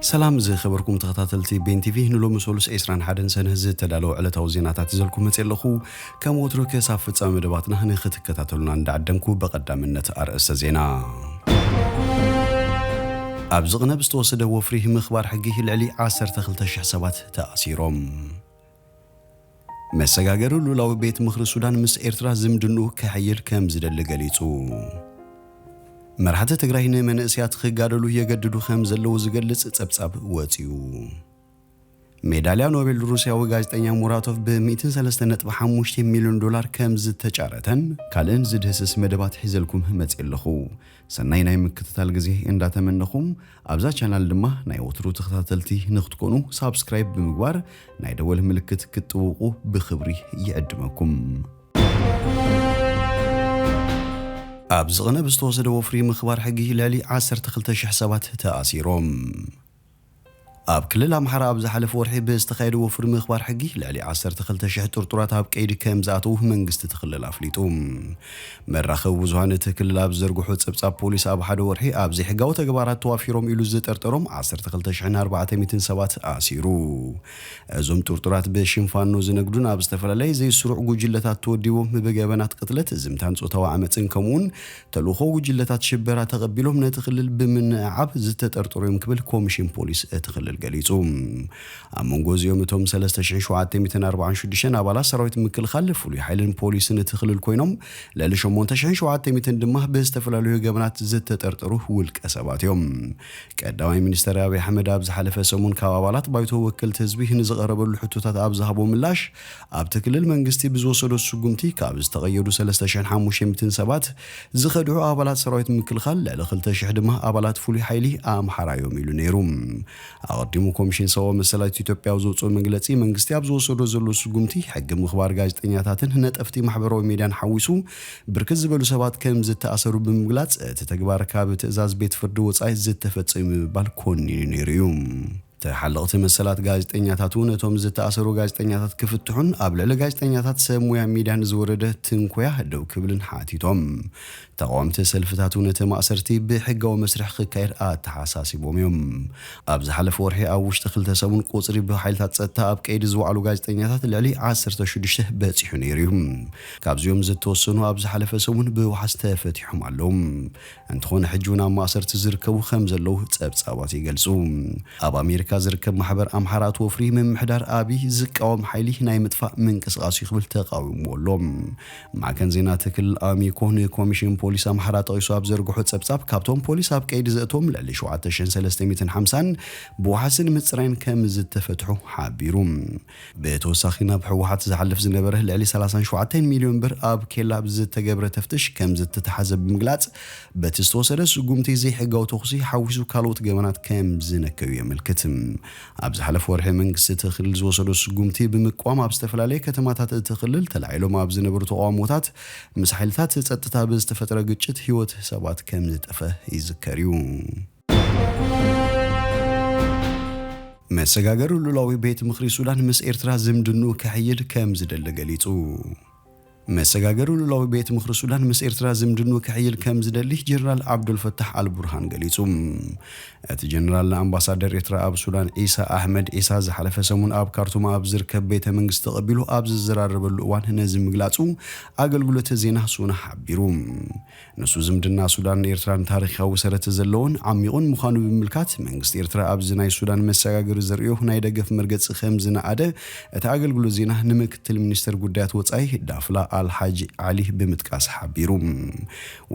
ሰላም ዝኸበርኩም ተኸታተልቲ ቤን ቲቪ፣ ንሎሚ ሰሉስ ዕስራን ሓደን ሰነ ዝተዳለወ ዕለታዊ ዜናታት ይዘልኩም መፅእ ኣለኹ። ከም ወትሩ ክሳብ ፍጻመ መደባትና ንክትከታተሉና እንዳዓደምኩ ብቐዳምነት ኣርእስተ ዜና። ኣብ ዝቕነ ብዝተወሰደ ወፍሪ ምኽባር ሕጊ ልዕሊ ዓሰርተ ክልተ ሽሕ ሰባት ተኣሲሮም። መሰጋገሪ ሉላዊ ቤት ምኽሪ ሱዳን ምስ ኤርትራ ዝምድንኡ ከሕይል ከም ዝደሊ ገሊጹ። መራሕቲ ትግራይ ንመንእሰያት ክጋደሉ የገድዱ ከም ዘለዉ ዝገልጽ ጸብጻብ ወጺኡ። ሜዳልያ ኖቤል ሩስያዊ ጋዜጠኛ ሙራቶቭ ብ ሚእትን ሰለስተን ነጥቢ ሓሙሽተ ሚልዮን ዶላር ከም ዝተጫረተን ካልእን ዝድህስስ መደባት ሒዘልኩም መጽእ ኣለኹ። ሰናይ ናይ ምክትታል ግዜ እንዳተመነኹም፣ ኣብዛ ቻናል ድማ ናይ ወትሩ ተኸታተልቲ ንክትኮኑ ሳብስክራይብ ብምግባር ናይ ደወል ምልክት ክትጥውቑ ብኽብሪ ይዕድመኩም። ኣብ ዝቕነ ብዝተወሰደ ወፍሪ ምኽባር ሕጊ ልዕሊ ዓሰርተ ክልተ ሽሕ ሰባት ተኣሲሮም። ኣብ ክልል ኣምሓራ ኣብ ዝሓለፈ ወርሒ ብዝተኻየደ ወፍሪ ምኽባር ሕጊ ልዕሊ ዓሰርተ ክልተ ሽሕ ጥርጡራት ኣብ ቀይዲ ከም ዝኣተዉ መንግስቲ እቲ ክልል ኣፍሊጡ። መራኸቢ ብዙሃን እቲ ክልል ኣብ ዘርግሑ ጸብጻብ ፖሊስ ኣብ ሓደ ወርሒ ኣብ ዘይሕጋዊ ተግባራት ተዋፊሮም ኢሉ ዝጠርጠሮም ዓሰርተ ክልተ ሽሕን ኣርባዕተ ሚእትን ሰባት ኣሲሩ። እዞም ጥርጡራት ብሽንፋኖ ዝነግዱን ኣብ ዝተፈላለየ ዘይስሩዕ ጉጅለታት ተወዲቦም ብገበናት ቅትለት፣ ዝምታን ጾታዊ ዓመጽን ከምኡውን ተልእኾ ጉጅለታት ሽበራ ተቐቢሎም ነቲ ክልል ብምንዕዓብ ዝተጠርጠሩ እዮም ክብል ኮሚሽን ፖሊስ እቲ ክልል ገሊጹ። ኣብ መንጎ እዚኦም እቶም ሰለስተ ሽሕን ሸውዓተ ሚእትን ኣርባዓን ሽዱሽተን ኣባላት ሰራዊት ምክልኻል፣ ፍሉይ ሓይልን ፖሊስን እቲ ክልል ኮይኖም፣ ልዕሊ ሸሞንተ ሽሕን ሸውዓተ ሚእትን ድማ ብዝተፈላለዩ ገበናት ዝተጠርጠሩ ውልቀ ሰባት እዮም። ቀዳማይ ሚኒስተር ኣብይ ኣሕመድ ኣብ ዝሓለፈ ሰሙን ካብ ኣባላት ባይቶ ወከልቲ ህዝቢ ንዝቐረበሉ ሕቶታት ኣብ ዝሃቦ ምላሽ፣ ኣብቲ ክልል መንግስቲ ብዝወሰዶ ስጉምቲ ካብ ዝተቐየዱ ሰለስተ ሽሕን ሓሙሽተ ሚእትን ሰባት ዝኸድዑ ኣባላት ሰራዊት ምክልኻል፣ ልዕሊ ክልተ ሽሕ ድማ ኣባላት ፍሉይ ሓይሊ ኣምሓራ እዮም ኢሉ ነይሩ። ኣቐዲሙ ኮሚሽን ሰብኣዊ መሰላት ኢትዮጵያ ኣብ ዘውፅኦ መግለፂ፣ መንግስቲ ኣብ ዝወሰዶ ዘሎ ስጉምቲ ሕጊ ምኽባር ጋዜጠኛታትን ነጠፍቲ ማሕበራዊ ሚድያን ሓዊሱ ብርክት ዝበሉ ሰባት ከም ዝተኣሰሩ ብምግላፅ፣ እቲ ተግባር ካብ ትእዛዝ ቤት ፍርዲ ወፃኢ ዝተፈፀመ ብምባል ኮኒኑ ነይሩ እዩ። ተሓለቕቲ መሰላት ጋዜጠኛታት እውን እቶም ዝተኣሰሩ ጋዜጠኛታት ክፍትሑን ኣብ ልዕሊ ጋዜጠኛታት ሰብ ሙያ ሚድያን ዝወረደ ትንኮያ ደው ክብልን ሓቲቶም። ተቓወምቲ ሰልፍታት እውን እቲ ማእሰርቲ ብሕጋዊ መስርሕ ክካየድ ኣተሓሳሲቦም እዮም። ኣብ ዝሓለፈ ወርሒ ኣብ ውሽጢ ክልተ ሰሙን ቁጽሪ ብሓይልታት ጸጥታ ኣብ ቀይዲ ዝወዓሉ ጋዜጠኛታት ልዕሊ ዓሰርተ ሽዱሽተ በጺሑ ነይሩ እዩ። ካብዚኦም ዝተወሰኑ ኣብ ዝሓለፈ ሰሙን ብዋሕስ ተፈቲሖም ኣለዉ። እንተኾነ ሕጂ እውን ኣብ ማእሰርቲ ዝርከቡ ከም ዘለዉ ጸብጻባት ይገልጹ። ኣብ ኣሜሪካ ዝርከብ ማሕበር ኣምሓራ እቲ ወፍሪ ምምሕዳር ኣብይ ዝቃወም ሓይሊ ናይ ምጥፋእ ምንቅስቓስ እዩ ክብል ተቓዊምዎ ኣሎ። ማዕከን ዜና እቲ ክልል ኣሚኮ ንኮሚሽን ፖሊስ ኣምሓራ ጠቒሱ ኣብ ዘርግሖ ጸብጻብ፣ ካብቶም ፖሊስ ኣብ ቀይዲ ዘእቶም ልዕሊ ሸውዓተ ሽሕን ሰለስተ ሚእትን ሓምሳን ብዋሕስን ምጽራይን ከም ዝተፈትሑ ሓቢሩ። ብተወሳኺ ናብ ህወሓት ዝሓልፍ ዝነበረ ልዕሊ ሰላሳን ሸውዓተን ሚልዮን ብር ኣብ ኬላ ብዝተገብረ ተፍትሽ ከም ዝተተሓዘ ብምግላጽ፣ በቲ ዝተወሰደ ስጉምቲ ዘይሕጋዊ ተኹሲ ሓዊሱ ካልኦት ገበናት ከም ዝነከዩ የመልክት። ኣብ ዝሓለፈ ወርሒ መንግስቲ እቲ ክልል ዝወሰዶ ስጉምቲ ብምቅዋም ኣብ ዝተፈላለየ ከተማታት እቲ ክልል ተላዒሎም ኣብ ዝነበሩ ተቃውሞታት ምስ ሓይልታት ጸጥታ ብዝተፈጥረ ግጭት ህይወት ሰባት ከም ዝጠፈ ይዝከር እዩ። መሰጋገሪ ሉላዊ ቤት ምኽሪ ሱዳን ምስ ኤርትራ ዝምድንኡ ከሕይል ከም ዝደሊ ገሊጹ። መሰጋገሪ ሉላዊ ቤት ምኽሪ ሱዳን ምስ ኤርትራ ዝምድንኡ ከሕይል ከም ዝደሊ ጀነራል ዓብዱልፈታሕ ኣልቡርሃን ገሊጹ። እቲ ጀነራል ንኣምባሳደር ኤርትራ ኣብ ሱዳን ዒሳ ኣሕመድ ዒሳ ዝሓለፈ ሰሙን ኣብ ካርቱም ኣብ ዝርከብ ቤተ መንግስቲ ተቐቢሉ ኣብ ዝዘራረበሉ እዋን ነዚ ምግላጹ ኣገልግሎት ዜና ሱና ሓቢሩ። ንሱ ዝምድና ሱዳን ኤርትራን ታሪኻዊ ሰረት ዘለዎን ዓሚቑን ምዃኑ ብምምልካት፣ መንግስቲ ኤርትራ ኣብዚ ናይ ሱዳን መሰጋገሪ ዘርእዮ ናይ ደገፍ መርገጺ ከም ዝነኣደ እቲ ኣገልግሎት ዜና ንምክትል ሚኒስተር ጉዳያት ወጻኢ ዳፍላ ኣልሓጂ ዓሊ ብምጥቃስ ሓቢሩ።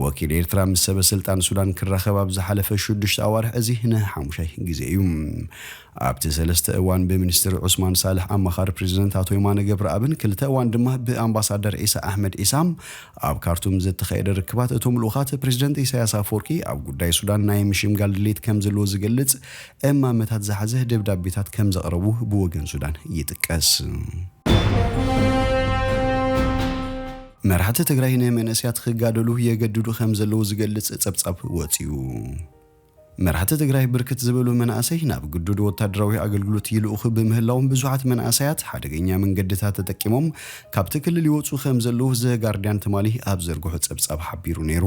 ወኪል ኤርትራ ምስ ሰበ ስልጣን ሱዳን ክራኸብ ኣብ ዝሓለፈ ሽዱሽተ ኣዋርሕ እዚ ንሓሙሻይ ግዜ እዩ። ኣብቲ ሰለስተ እዋን ብሚኒስትር ዑስማን ሳልሕ ኣማኻሪ ፕሬዚደንት ኣቶ የማነ ገብረኣብን ክልተ እዋን ድማ ብኣምባሳደር ዒሳ ኣሕመድ ዒሳ ኣብ ካርቱም ዝተኻየደ ርክባት፣ እቶም ልኡኻት ፕሬዚደንት ኢሳያስ ኣፈወርቂ ኣብ ጉዳይ ሱዳን ናይ ምሽምጋል ድሌት ከም ዘለዎ ዝገልጽ እማመታት ዝሓዘ ደብዳቤታት ከም ዘቕረቡ ብወገን ሱዳን ይጥቀስ። መራሕቲ ትግራይ ንመንእሰያት ክጋደሉ የገድዱ ከም ዘለዉ ዝገልጽ ጸብጻብ ወጺኡ። መራሕቲ ትግራይ ብርክት ዝበሉ መናእሰይ ናብ ግዱድ ወታደራዊ ኣገልግሎት ይልእኹ ብምህላዎም ብዙሓት መናእሰያት ሓደገኛ መንገድታት ተጠቂሞም ካብቲ ክልል ይወፁ ከም ዘለዉ ዘጋርዲያን ትማሊ ኣብ ዘርግሑ ጸብጻብ ሓቢሩ ነይሩ።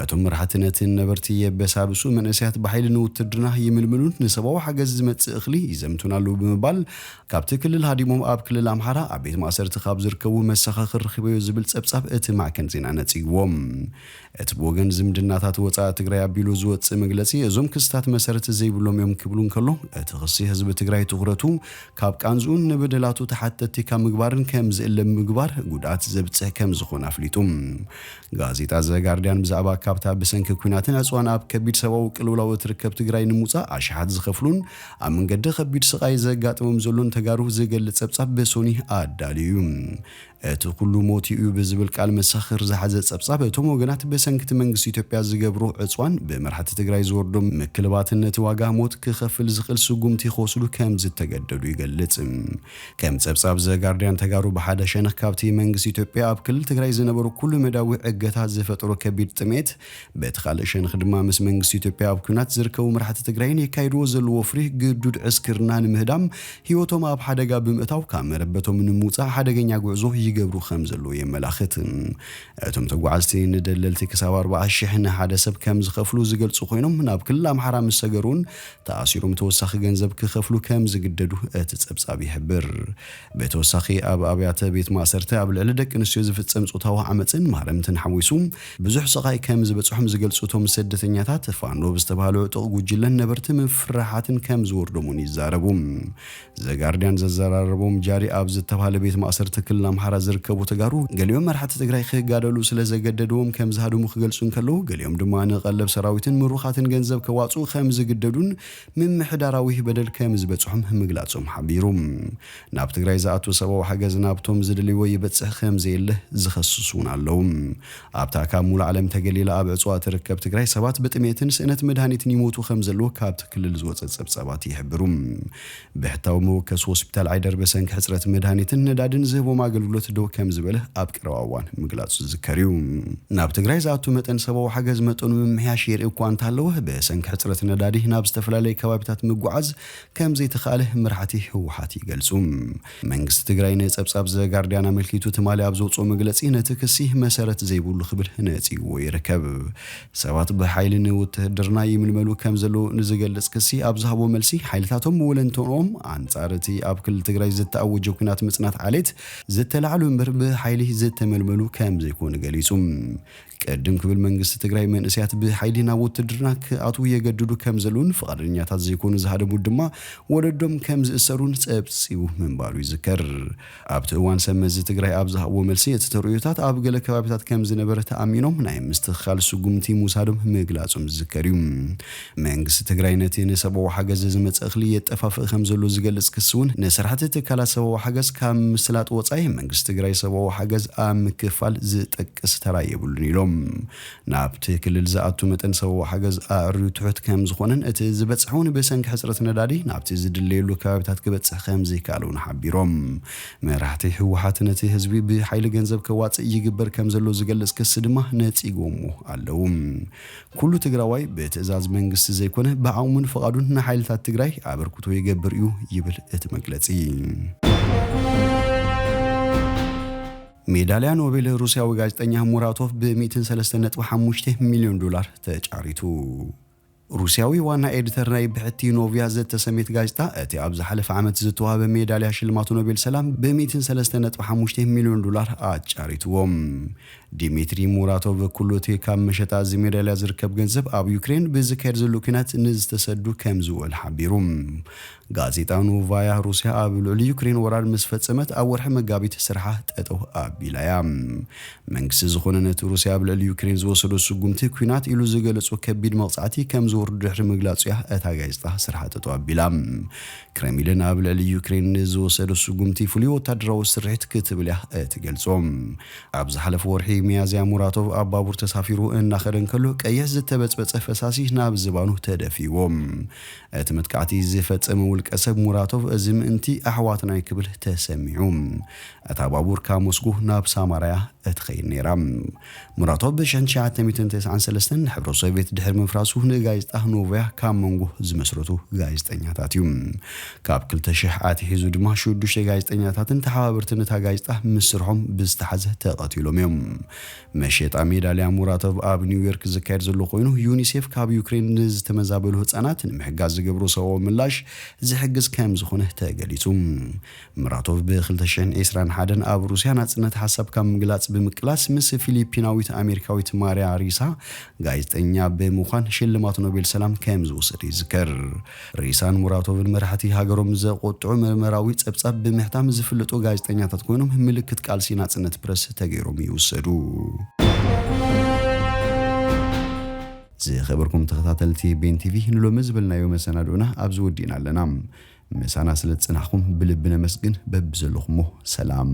እቶም መራሕቲ ነቲ ነበርቲ የበሳብሱ፣ መንእሰያት ብሓይሊ ንውትድርና ይምልምሉን ንሰብኣዊ ሓገዝ ዝመጽእ እኽሊ ይዘምቱን ኣለዉ ብምባል ካብቲ ክልል ሃዲሞም ኣብ ክልል ኣምሓራ ኣብ ቤት ማእሰርቲ ካብ ዝርከቡ መሰኻኽር ረኺበዮ ዝብል ጸብጻብ እቲ ማዕከን ዜና ነጺግዎም። እቲ ብወገን ዝምድናታት ወጻኢ ትግራይ ኣቢሉ ዝወጽእ መግለጺ እዞም ክስታት መሰረት ዘይብሎም እዮም ክብሉ እንከሎ፣ እቲ ክሲ ህዝቢ ትግራይ ትኹረቱ ካብ ቃንዝኡን ንበደላቱ ተሓተቲ ካብ ምግባርን ከም ዝእለም ምግባር ጉድኣት ዘብጽሕ ከም ዝኾነ ኣፍሊጡ። ጋዜጣ ዘጋርዲያን ብዛዕባ ካብታ ብሰንኪ ኲናትን ዕጽዋን ኣብ ከቢድ ሰብኣዊ ቅልውላው እትርከብ ትግራይ ንምውጻእ ኣሽሓት ዝኸፍሉን ኣብ መንገዲ ከቢድ ስቓይ ዘጋጥሞም ዘሎን ተጋሩ ዝገልጽ ጸብጻብ ብሶኒ ኣዳልዩ እዩ። እቲ ኩሉ ሞት እዩ ብዝብል ቃል መሳኽር ዝሓዘ ጸብጻብ፣ እቶም ወገናት ብሰንክቲ መንግስቲ ኢትዮጵያ ዝገብሮ ዕጽዋን ብመራሕቲ ትግራይ ዝወርዶም ምክልባትን ነቲ ዋጋ ሞት ክኸፍል ዝኽእል ስጉምቲ ክወስዱ ከም ዝተገደዱ ይገልጽ። ከም ጸብጻብ ዘጋርዲያን ተጋሩ ብሓደ ሸነኽ ካብቲ መንግስቲ ኢትዮጵያ ኣብ ክልል ትግራይ ዝነበሩ ኩሉ መዳዊ ዕገታ ዝፈጠሮ ከቢድ ጥሜት፣ በቲ ካልእ ሸነኽ ድማ ምስ መንግስቲ ኢትዮጵያ ኣብ ኲናት ዝርከቡ መራሕቲ ትግራይን የካይድዎ ዘለዎ ፍሪህ ግዱድ ዕስክርና ንምህዳም ህይወቶም ኣብ ሓደጋ ብምእታው ካብ መረበቶም ንምውጻእ ሓደገኛ ጉዕዞ ይገብሩ ከም ዘለዉ የመላኽት። እቶም ተጓዓዝቲ ንደለልቲ ክሳብ ኣርባዓ ሺሕ ንሓደ ሰብ ከም ዝኸፍሉ ዝገልጹ ኮይኖም፣ ናብ ክልል ኣምሓራ ምስ ሰገሩን ተኣሲሮም ተወሳኺ ገንዘብ ክኸፍሉ ከም ዝግደዱ እቲ ጸብጻብ ይሕብር። ብተወሳኺ ኣብ ኣብያተ ቤት ማእሰርቲ ኣብ ልዕሊ ደቂ ኣንስትዮ ዝፍጸም ጾታዊ ዓመጽን ማህረምትን ሓዊሱ ብዙሕ ስቓይ ከም ዝበጽሖም ዝገልጹ እቶም ስደተኛታት፣ ፋኖ ብዝተባህለ ዕጡቕ ጉጅለን ነበርቲ ምፍርራሓትን ከም ዝወርዶም እውን ይዛረቡ። ዘጋርዲያን ዘዘራረቦም ጃሪ ኣብ ዝተባህለ ቤት ማእሰርቲ ክልል ኣምሓራ ዝርከቡ ተጋሩ፣ ገሊኦም መራሕቲ ትግራይ ክጋደሉ ስለ ዘገደድዎም ከም ዝሃደሙ ክገልጹ እንከለዉ፣ ገሊኦም ድማ ንቐለብ ሰራዊትን ምሩኻትን ገንዘብ ከዋጽኡ ከም ዝግደዱን ምምሕዳራዊ በደል ከም ዝበጽሖም ምግላጾም ሓቢሩ። ናብ ትግራይ ዝኣቱ ሰብኣዊ ሓገዝ ናብቶም ዝደልይዎ ይበጽሕ ከም ዘየለ ዝኸስሱ እውን ኣለዉ። ኣብታ ካብ ሙሉ ዓለም ተገሊላ ኣብ ዕጽዋ ትርከብ ትግራይ ሰባት ብጥሜትን ስእነት መድሃኒትን ይሞቱ ከም ዘለዉ ካብቲ ክልል ዝወጸ ጸብጻባት ይሕብሩ። ብሕታዊ መወከሲ ሆስፒታል ዓይደር ብሰንኪ ሕጽረት መድሃኒትን ነዳድን ዝህቦም ኣገልግሎት ደው ከም ዝበለ ኣብ ቀረባ እዋን ምግላጹ ዝዝከር እዩ። ናብ ትግራይ ዝኣቱ መጠን ሰብኣዊ ሓገዝ መጠኑ ምምሕያሽ የርኢ እኳ እንተሃለወ፣ ብሰንኪ ሕጽረት ነዳዲ ናብ ዝተፈላለዩ ከባቢታት ምጉዓዝ ከም ዘይተኻእለ መራሕቲ ህወሓት ይገልጹ። መንግስቲ ትግራይ ንጸብጻብ ዘጋርዲያን ኣመልኪቱ ትማሊ ኣብ ዘውጽኦ መግለጺ ነቲ ክሲ መሰረት ዘይብሉ ክብል ነጺግዎ ይርከብ። ሰባት ብሓይሊ ንውትህድርና ይምልመሉ ከም ዘለዉ ንዝገልጽ ክሲ ኣብ ዝሃቦ መልሲ፣ ሓይልታቶም ብወለንትኦም ኣንጻር እቲ ኣብ ክልል ትግራይ ዝተኣወጀ ኲናት ምጽናት ዓሌት ዝተላዕሉ እምበር ብሓይሊ ዝተመልመሉ ከም ዘይኮኑ ገሊጹ። ቅድም ክብል መንግስቲ ትግራይ መንእሰያት ብሓይሊ ናብ ውትድርና ክኣትዉ የገድዱ ከም ዘለዉን ፍቓደኛታት ዘይኮኑ ዝሃደሙ ድማ ወለዶም ከም ዝእሰሩን ጸብጺቡ ምንባሩ ይዝከር። ኣብቲ እዋን ሰብ መዚ ትግራይ ኣብ ዝሃብዎ መልሲ፣ እቲ ተርእዮታት ኣብ ገለ ከባቢታት ከም ዝነበረ ተኣሚኖም ናይ ምስትኽኻል ስጉምቲ ምውሳዶም ምግላጾም ዝዝከር እዩ። መንግስቲ ትግራይ ነቲ ንሰብኣዊ ሓገዝ ዝመጽእ እኽሊ የጠፋፍእ ከም ዘሎ ዝገልጽ ክሲ እውን ንስራሕቲ ትካላት ሰብኣዊ ሓገዝ ካብ ምስላጥ ወጻኢ መንግስቲ ትግራይ ሰብኣዊ ሓገዝ ኣብ ምክፋል ዝጠቅስ ተራ የብሉን ኢሎም። ናብቲ ክልል ዝኣቱ መጠን ሰብኣዊ ሓገዝ ኣዕርዩ ትሑት ከም ዝኾነን እቲ ዝበጽሕ እውን ብሰንኪ ሕጽረት ነዳዲ ናብቲ ዝድለየሉ ከባቢታት ክበጽሕ ከም ዘይከኣለ እውን ሓቢሮም። መራሕቲ ህወሓት ነቲ ህዝቢ ብሓይሊ ገንዘብ ከዋጽእ ይግበር ከም ዘሎ ዝገልጽ ክሲ ድማ ነጺጎሞ ኣለዉ። ኩሉ ትግራዋይ ብትእዛዝ መንግስቲ ዘይኮነ ብዓቕሙን ፍቓዱን ንሓይልታት ትግራይ ኣበርክቶ ይገብር እዩ ይብል እቲ መግለጺ። ሜዳልያ ኖቤል ሩስያዊ ጋዜጠኛ ሙራቶቭ ብ ሚእትን ሰለስተን ነጥቢ ሓሙሽተ ሚልዮን ዶላር ተጫሪቱ። ሩስያዊ ዋና ኤዲተር ናይ ብሕቲ ኖቪያ ዘተሰሜት ጋዜጣ፣ እቲ ኣብ ዝሓለፈ ዓመት ዝተዋህበ ሜዳልያ ሽልማት ኖቤል ሰላም ብ ሚእትን ሰለስተን ነጥቢ ሓሙሽተ ሚልዮን ዶላር ኣጫሪትዎም። ዲሚትሪ ሙራቶቭ፣ ኩሉ እቲ ካብ መሸጣ እዚ ሜዳልያ ዝርከብ ገንዘብ ኣብ ዩክሬን ብዝካየድ ዘሎ ኲናት ንዝተሰዱ ከም ዝውዕል ሓቢሩ። ጋዜጣ ኖቫያ ሩስያ ኣብ ልዕሊ ዩክሬን ወራር ምስ ፈጸመት ኣብ ወርሒ መጋቢት ስርሓ ጠጠው ኣቢላ እያ። መንግስቲ ዝኾነ ነቲ ሩስያ ኣብ ልዕሊ ዩክሬን ዝወሰዶ ስጉምቲ ኲናት ኢሉ ዝገለጾ ከቢድ መቕጻዕቲ ከም ዝወርዱ ድሕሪ ምግላጹ እያ እታ ጋዜጣ ስርሓ ጠጠው ኣቢላ። ክሬምሊን ኣብ ልዕሊ ዩክሬን ንዝወሰዶ ስጉምቲ ፍሉይ ወታደራዊ ስርሒት ክትብል እያ እትገልጾ። ኣብ ዝሓለፈ ወርሒ ሚያዝያ ሙራቶቭ ኣብ ባቡር ተሳፊሩ እናኸደ እንከሎ ቀይሕ ዝተበጽበጸ ፈሳሲ ናብ ዝባኑ ተደፊዎ። እቲ መጥቃዕቲ ዝፈጸመ ቀሰብ ሙራቶቭ እዚ ምእንቲ ኣሕዋትናይ ክብል ተሰሚዑ። እታ ባቡር ካብ ሞስኮ ናብ ሳማራያ እትኸይድ ነይራ። ሙራቶቭ ብ1993 ንሕብረት ሶቪየት ድሕሪ ምፍራሱ ንጋዜጣ ኖቮያ ካብ መንጎ ዝመስረቱ ጋዜጠኛታት እዩ። ካብ 2000 ኣትሒዙ ድማ ሽዱሽተ ጋዜጠኛታትን ተሓባበርትን እታ ጋዜጣ ምስ ስርሖም ብዝተሓዘ ተቐቲሎም እዮም። መሸጣ ሜዳልያ ሙራቶቭ ኣብ ኒውዮርክ ዝካየድ ዘሎ ኮይኑ፣ ዩኒሴፍ ካብ ዩክሬን ንዝተመዛበሉ ህጻናት ንምሕጋዝ ዝገብሮ ሰብኣዊ ምላሽ ዝሕግዝ ከም ዝኾነ ተገሊጹ። ሙራቶቭ ብ2021 ኣብ ሩስያ ናጽነት ሓሳብ ካብ ምግላጽ ብምቅላስ ምስ ፊሊፒናዊት ኣሜሪካዊት ማርያ ሪሳ ጋዜጠኛ ብምዃን ሽልማት ኖቤል ሰላም ከም ዝወሰደ ይዝከር። ሪሳን ሙራቶቭን መራሕቲ ሃገሮም ዘቆጥዑ ምርመራዊ ጸብጻብ ብምሕታም ዝፍለጡ ጋዜጠኛታት ኮይኖም ምልክት ቃልሲ ናጽነት ፕረስ ተገይሮም ይውሰዱ። ዝኸበርኩም ተኸታተልቲ ቤን ቲቪ ንሎሚ ዝበልናዮ መሰናድኡና ኣብዚ ወዲእና ኣለና። ምሳና ስለ ዝጽናሕኩም ብልቢ ነመስግን። በብዘለኹሞ ሰላም።